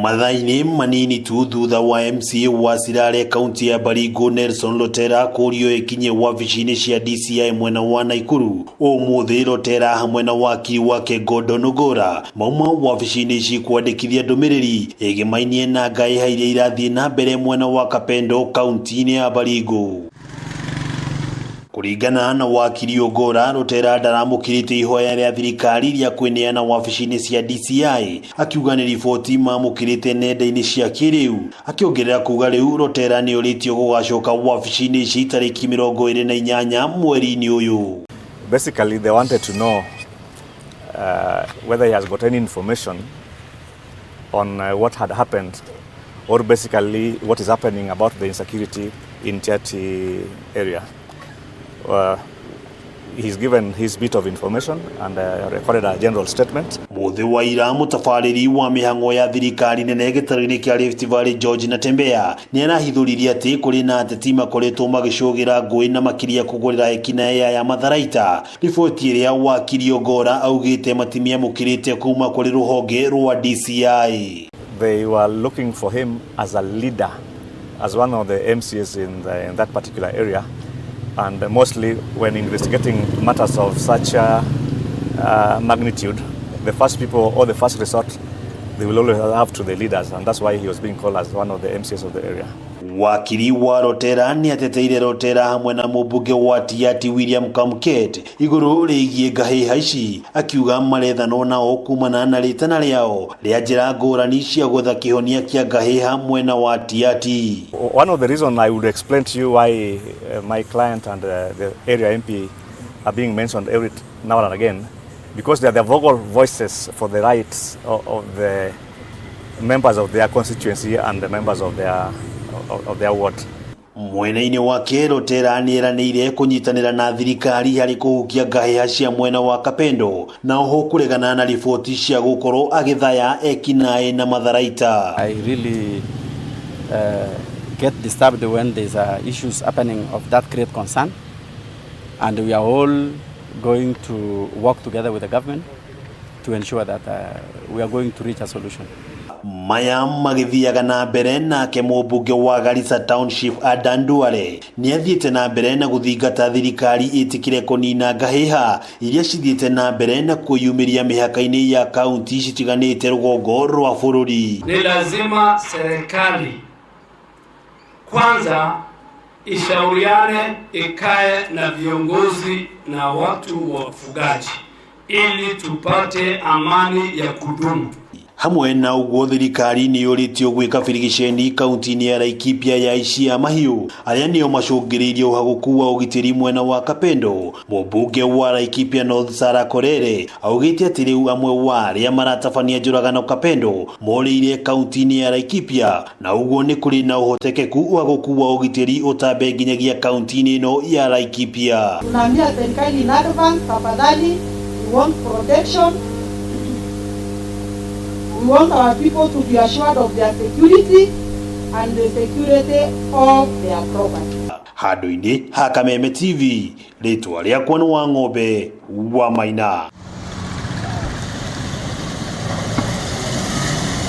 Mathaa-inĩ manini tu thutha wa MCA wa Sirare kaunti ya Baringo Nelson Lotera kũrio ĩkinye wabici-inĩ cia DCI mwena wa Naikuru, ũmũthĩ Lotera hamwe na wakiri wake Gordon Ogora mauma wabici-inĩ ici kwandĩkithia ndũmĩrĩri ĩgĩmainie na ngaĩha iria irathiĩ na mbere mwena wa Kapendo kaunti-inĩ ya Baringo. Kũringana na wakiri Ogora, Lotera ndaramũkĩrĩte ihoya rĩa thirikari rĩa kwĩneana wabici-inĩ cia DCI, akiuga nĩ riboti mamũkĩrĩte nenda-inĩ cia kĩrĩu. Akĩongerera kuga rĩu Lotera nĩ orĩtio gũgacoka wabici-inĩ ici tarĩki 28 mweri-inĩ ũyũ. Basically, they wanted to know whether he has got any information on what had happened, or basically what is happening about the insecurity in Tiaty area. He's given his bit of information and recorded a general statement. Mũthĩ wa ira, mũtabarĩri wa mĩhang'o ya thirikari nene gĩtarũ-inĩ kĩa Rift Valley George Natembeya nĩ arahithũririe atĩ kũrĩ na ateti makoretwo magĩcũgĩra ngũĩ na makĩria kũgũrĩra ekinaĩ aya matharaita. Riboti ĩrĩa wakiri Ogora augĩte matimiamũkĩrĩte kuma kũrĩ rũhonge rwa DCI. They were looking for him as a leader, as one of the MCAs in that particular area, and mostly when investigating matters of such magnitude, the first people or the first resort they will always have to the leaders, and that's why he was being called as one of the MCAs of the area. Wakiri wa Lotera nĩ ateteire Lotera hamwe na mũmbunge wa Tiaty William Kamket igũrũ rĩgiĩ ngahĩha ici, akiuga marethanwo nao kumana na rĩtana rĩao rĩa njĩra ngũrani cia gwetha kĩhonia kĩa ngahĩha mwena wa Tiaty. One of the reasons I would explain to you why my client and the area MP are being mentioned every now and again, because they are the vocal voices for the rights of the members of their constituency and the members of their ward. Mwena-inĩ wake, Lotera nĩeranĩire kũnyitanĩra na thirikari harĩ kũhukia ngahĩha cia mwena wa Kapendo na oho kũregana na riboti cia gũkorwo agĩthaya ekinaĩ na matharaita. I really get disturbed when there's issues happening of that great concern, and we are all going to work together with the government to ensure that we are going to reach a solution. Maya magĩthiaga na mbere, nake mũmbunge wa Garissa Township Adan Duale nĩ athiĩte na mbere na gũthingata thirikari ĩtĩkĩre kũnina ngahĩha iria cithiĩte na mbere na kwĩyumĩria mĩhaka-inĩ ya kaunti citiganĩte rũgongo rwa bũrũri. Ni lazima serikali kwanza ishauriane, ikae na viongozi na watu wa wafugaji ili tupate amani ya kudumu. Hamwe na ũguo, thirikari nĩ yũrĩtio gwĩka birigiceni kaunti-inĩ ya Laikipia ya aici a mahiũ arĩa nĩo macũngĩrĩirie ũhagũku wa ũgitĩri mwena wa Kapendo. Mũmbunge wa Laikipia North Sarah Korere augĩte atĩ rĩu amwe wa arĩa maratabania njũragano Kapendo morĩire kaunti-inĩ ya Laikipia, na ũguo nĩ kũrĩ na ũhotekeku ũhagũku wa ũgitĩri ũtambe nginyagia kaunti-inĩ ĩno ya Laikipia. Tunaambia serikali in advance, tafadhali, we want protection. We want our people to be assured of their security and the security of their property. Handũ-inĩ ha Kameme TV, rĩtwa rĩakwa nĩ wa ng'ombe wa Maina.